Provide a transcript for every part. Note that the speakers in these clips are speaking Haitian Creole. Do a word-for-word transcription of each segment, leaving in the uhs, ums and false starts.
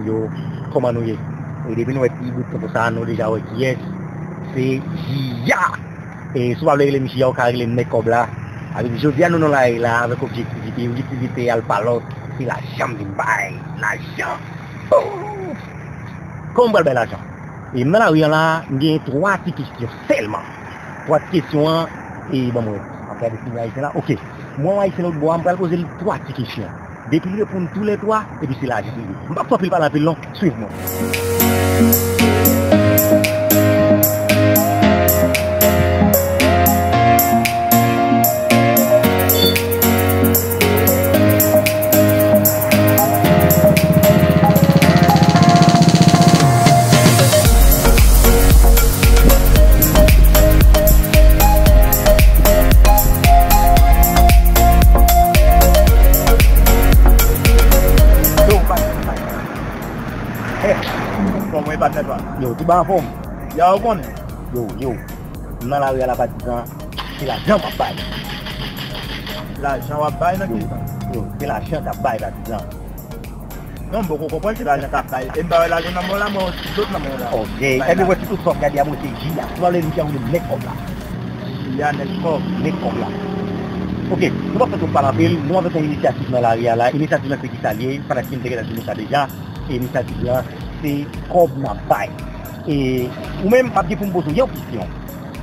Yo, kòman nou ye? E depi nou wè ti bout konsa, nou deja wè kiyès. Se Jia. E si w pa vle rele m Jia, ou ka rele m Nèg Kòb la. Avèk jodi a nou nan lari la avèk objektivite. Objektivite a l pa lòt, se lajan m vin bay. Lajan. Boom! Kòman m pral bay lajan? E m nan lari a la, m gen twa ti kesyon sèlman. Twa ti kesyon an, e ban mwen wè. M ap gade si m gen Ayisyen la. Oke. M wè yon Ayisyen lòt bò a, m pral poze l twa ti kesyon. Depi l reponn toulètwa, epi se lajan li ye. M p ap fè anpil pale anpil non, swiv mwen. Yo, pa, pa, pa. Hey, kòman e patnè pa? Yo, tout bagay anfòm? Ya, ou konnen? Yo, yo. M nan lari a la patizan, se lajan m ap bay. Lajan w ap bay nan ki sans? Yo, se lajan k ap bay patizan. Non, m poko konprann se lajan k ap bay. E m pa wè lajan nan men w la, mwen wè yon ti dòt nan men w la. Ok. Ebyen, wè ti tout sa w ap gade a, mwen se Jia. Ou pa vle m fè ou Nèg Kòb la. Jia Nèg Kòb. Nèg Kòb la. Ok, nou p ap fè twòp pale anpil, nou avèk yon inisyativ nan lari a la. Inisyativ lan se kisa l ye? Fanatik m te gentan di nou sa deja. E inisyativ lan, se kòb n ap bay. E ou menm, m ap gen pou m poze w yon kesyon.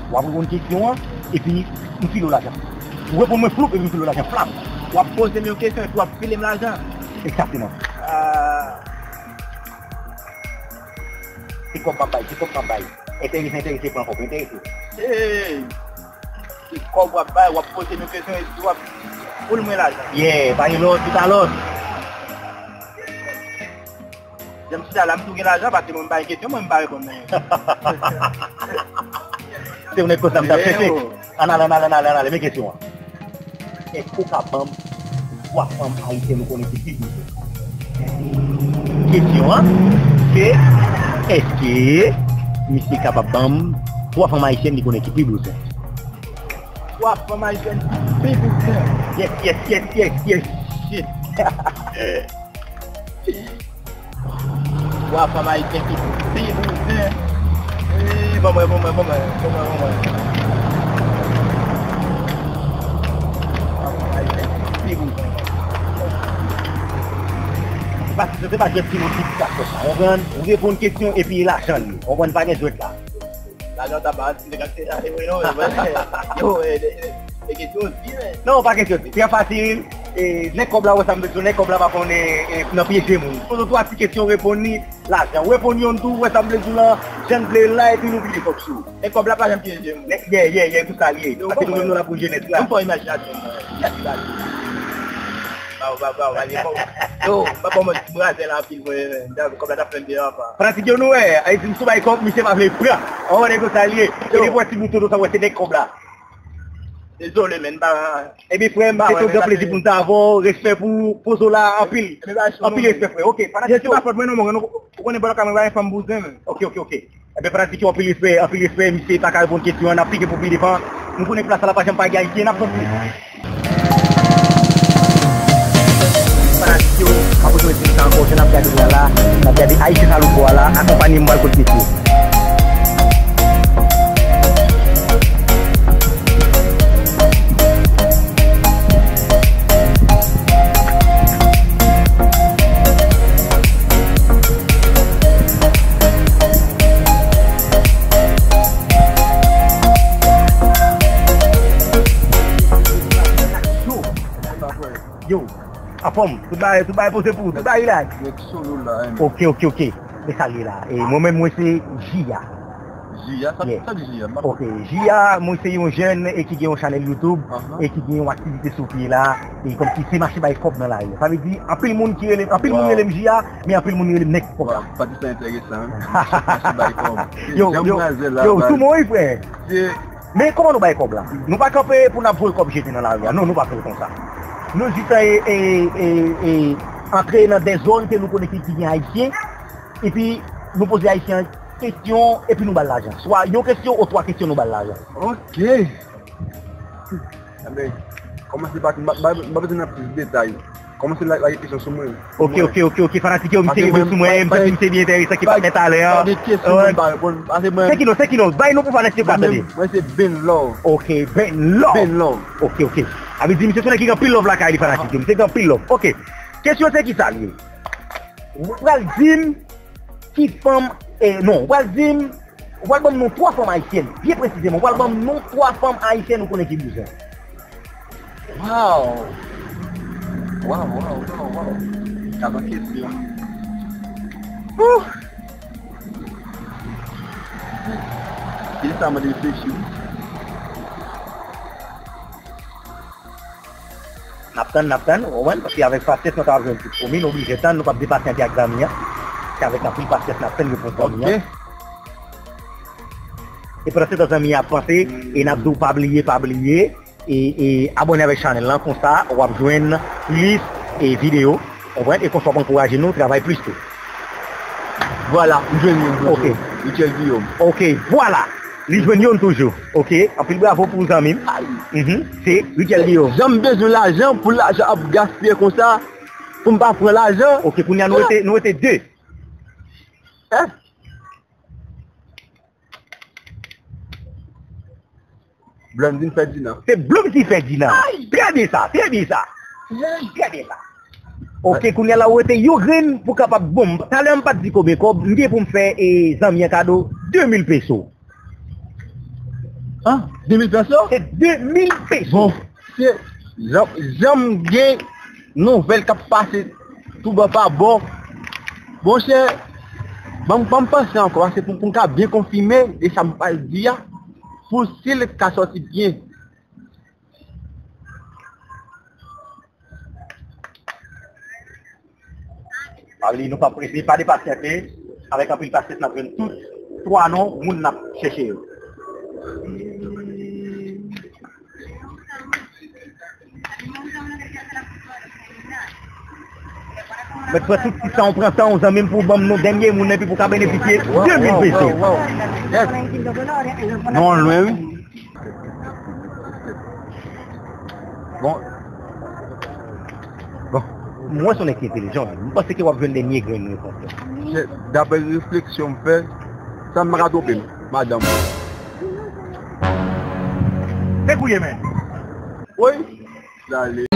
W ap reponn kesyon an, epi m file w lajan. Ou reponn mwen floup, epi m file w lajan flam. W ap poze m yon kesyon, epi w ap file m lajan. Egzakteman. Ah. Se kòb m ap bay, se kòb m ap bay. Enterese, enterese, pran kòb, enterese. Hey! Se kòb w ap bay, w ap poze m yon kesyon, epi w ap foul mwen lajan. Yeah, pa gen lòt, se pa lòt. Jan m chita la, m tou gen lajan, paske mwen m pa gen kesyon, mwen m pa reponn nan. Se yon nèg konsa m t ap chèche. Ann ale, ann ale, ann ale, ann ale, men kesyon an. Èske w ka ban m twa fanm ayisyèn ou konnen ki pi bouzen? Kesyon an, se, èske misye kapab ban m twa fanm ayisyèn li konnen ki pi bouzen? Twa fanm ayisyèn ki pi bouzen. Yes, yes, yes, yes, yes. Shit. Twa fanm ayisyèn ki pi bouzen. Eh, ban mwen, ban mwen, ban mwen, ban mwen, ban mwen. Twa fanm ayisyèn ki pi bouzen. Se pa, se pa jwèt ki nou di sa, sa, konprann? Ou reponn kesyon epi lajan li. Konprann, pa gen jwèt la. Lajan ta pa, se gate la, e, non, e, yo, e, e, e, e, kesyon di, men. Non, pa kesyon di. Trè fasil. E, nèg kòb la, wè sa m vle di w, nèg kòb la pa konnen, e, nan pyeje moun. Poze w twa ti kesyon, reponn li, lajan. Ou reponn yonn tou, wè sa m vle di w lan, jan l vle l la, epi nou pile kòb sou ou. Nèg kòb la pa janm pyeje moun. Nèg, yeah, yeah, yeah, tout sa l ye. Paske nou menm nou la pou jenès la. Nou fò imajinasyon, mwen. Yes, sa l ye. Ba w, ba w, ba w, ba w, ba w. Yo, m pa ba w manti, m raze la anpil, mwen, men. Kòb la t ap fè m byen anvan. Pratik yo nou wè, Ayiti m sou bay kòb, misye pa vle pran. Ou wè nèg yo sa l ye. Yo. Epi pou wè ti bout tonton sa, wè se nèg kòb la. Dezole, men, m pa. Epi frè m, se te yon gran plezi pou m ta avè w. Respè pou poze w la, anpil. Anpil respè, frè. Ok, fanatik yo. Se pa fòt mwen non, mwen, ou konnen bò lakay mwen pa gen fanm bouzen, men. Ok, ok, ok. Enben, fanatik yo, anpil respè, anpil respè, misye pa ka reponn kesyon an, n ap pike pou pi devan. Nou konnen plas la pa janm pa gen ayisyen, n ap sòti. Fanatik yo, m ap retounen di nou sa ankò, jan n ap gade w la, n ap gade ayisyen sa lòt bò a la, akonpanye m, m pral poze kesyon. Yo, anfòm, tout bagay, tout bagay poze pou ou, tout bagay relax. Nèg solo la, hein. Ok, ok, ok. Men sa l ye la. E mwen menm, mwen se Jia. Jia, sa, yeah, sa k Jia? Ok, Jia, mwen se yon jèn e ki gen yon chanèl YouTube, ahan, e ki gen yon aktivite sou pye la, e kòmsi se mache bay kòb nan lari. Sa vle di, anpil moun ki rele, anpil moun, wow, rele m Jia, men anpil moun rele m nèg kòb la. Wow, pati sa enteresan, hein? Mache bay kòb. Yo, yo, yo, sou mwen, wi, frè. Men kòman nou bay kòb la? Nou pa kanpe pou n ap voye kòb jete nan lari a. Non, nou pa fè l konsa. Nou jis, e, e, e, e, antre nan de zòn ke nou konnen ki, ki gen ayisyen, epi nou poze ayisyen an kesyon, epi nou ba l lajan. Swa yon kesyon ou twa kesyon, nou ba l lajan. Ok. Enben, kòmanse pa, m pa, m pa, m pa bezwen nan plis detay. Kòmanse lage kesyon sou mwen. Ok, ok, ok, ok, fanatik yo, misye rive sou mwen, m santi misye byen enteresan ki patnè talè an. Pa gen kesyon mwen ba reponn, pase mwen. Se ki non, se ki non, bay non pou fanatik yo ka tande. Mwen se Ben Love. Ok, Ben Love. Ben Love. Ok, ok. A vle di misye se nèg ki gen anpil love lakay li, fanatik yo. Misye gen anpil love. Ok. Kesyon se ki sa l ye? Ou pral di m ki fanm, eh, non, ou pral di m, ou pral ban m non twa fanm ayisyèn, byen presizeman, ou pral ban m non twa fanm ayisyèn ou konnen ki bouzwen. Waw! Waw, waw, waw, waw. Sa pa kesyon. Ouh! Kesyon sa mande reflechi wi. N ap tann, n ap tann, ou konprann? Paske avèk pasyans nou ta ap jwenn tout. Komin oblije tann, nou p ap depasyante ak zanmi an. Se avèk anpil pasyans n ap tann repons zanmi an. Ok. E pandan se tan zanmi an ap panse, e n ap di w pa bliye, pa bliye, e, e abòne avèk chanèl lan, konsa w ap jwenn plis, e, videyo, w konprann? E konsa w ap ankouraje nou travay plis tou. Vwala, m jwenn youn toujou. Ok. Richel Guillaume. Ok, vwala. Li jwenn youn toujou. Ok, anpil bravo pou zanmi m. Ay. Mhm, se Richel Guillaume. Jan m bezwen lajan, pou lajan ap gaspiye konsa, pou m pa pran lajan. Ok, kounye a nou rete, nou rete de. Eh? Blondine Ferdinand. Se Blondine Ferdinand. Ay! Trè byen sa, trè byen sa. Trè byen sa. Ok, kounye a la ou rete yon grenn pou kapab bon. Talè m pa t di konbyen kòb, m gen pou m fè e zanmi an kado de mil peso. An? De mil peso? Se de mil peso. Bon, se jan, jan m gen nouvèl k ap pase tou bò pa bò. Monchè, ban m, ban m panse ankò, paske pou, pou m ka byen konfime de sa m pral di a, pou si l ka sòti byen. Pa bliye, nou p ap prese, pa depasyante. Avèk anpil pasyans, n ap jwenn tout twa non moun n ap chèche yo. Mèt pran tout ti tan, ou pran tan, ou zanmi m, pou w ban m non dènye moun, epi pou w ka benefisye de mil peso. Wow, wow, wow. Yes. Non, lwen, wi. Bon. Bon. M wè se yon nèg ki entelijan, men m panse ke w ap jwenn dènye grenn repons lan. Se, daprè refleksyon m fè, sa m pa ka twonpe m, madanm. Se kou ye, men. Wi. Dale.